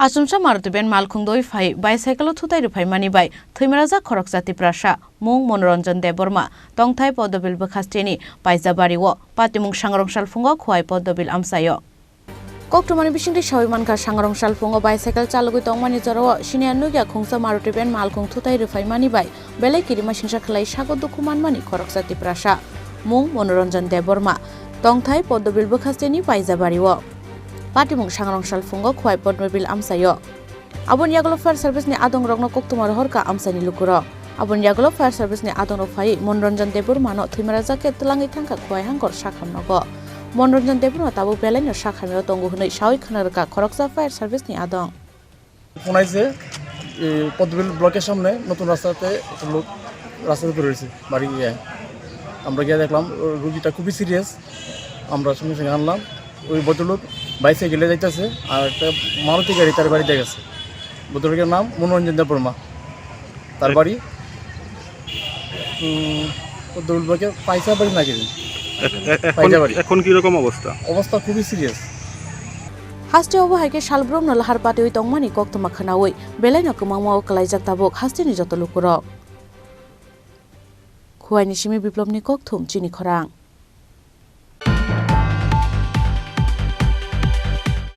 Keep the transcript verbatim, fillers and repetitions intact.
Achomsa Maruti van malkhung doi phai bicycle o thutai rwphaimani bai thwimarajak khoroksa Tiprasa, mung Monoranjan Debbarma, tongthai Podobil bwkhasteni Paijabari o patimung sangrong salphungo Khwai Podobil amchaio. Koktwmani bisingtwi sawi mankha, sangrong salphungo bicycle chalogwi tongmani jorao siniya nukya khungsa Maruti van malkhung thutai rwphaimani bai belai kirima singsa khlai sago dukhu manmani khoroksa Tiprasa, mung Monoranjan Debbarma, tongthai Podobil bwkhasteni Paijabari o patimung sangrong salphungo Khwai Podobil amchaio. Aboni yagulo fire service ni adong rokno koktwma rohorkha amchaini lukurok. Aboni yagulo fire service ni adong rok phaiwi Monoranjan Debbarma no thwimarajak khe twlangwi thangkha Khwai Hangkor sakham nogo. Monoranjan Debbarma tabuk belaino sakhamio tongo hwnwi sawi khna rwkha khoroksa fire service ni adong. শোনাইছে, এই পদ্মবিল ব্লকের সামনে নতুন রাস্তাতে একটা লোক রাস্তাতে পড়ে রয়েছে, বাড়ি গিয়ে। আমরা গিয়ে দেখলাম, ও, রুগীটা খুবই সিরিয়াস। আমরা সঙ্গে সঙ্গে আনলাম। ওই ভদ্রলোক বাইসাইকেলে যাইতেছে, আর একটা মারুতি গাড়ি তার বাড়িতে গেছে। ভদ্রলোকের নাম মনোরঞ্জন দেববর্মা। তার বাড়ি, উম, ভদ্রলোকের পাইসা বাড়ি নাকি? এ-, এ-, এখন, পাইজা বাড়ি। এখন কিরকম অবস্থা? অবস্থা খুবই serious. Haste obo hai khe salbrumno lahar patiwi tongmani koktwma khwnawi belaino kwmangma o kwlaijak tabuk hasteni joto lukurok. Khwai ni simi Biplopni kokthum chini khorang.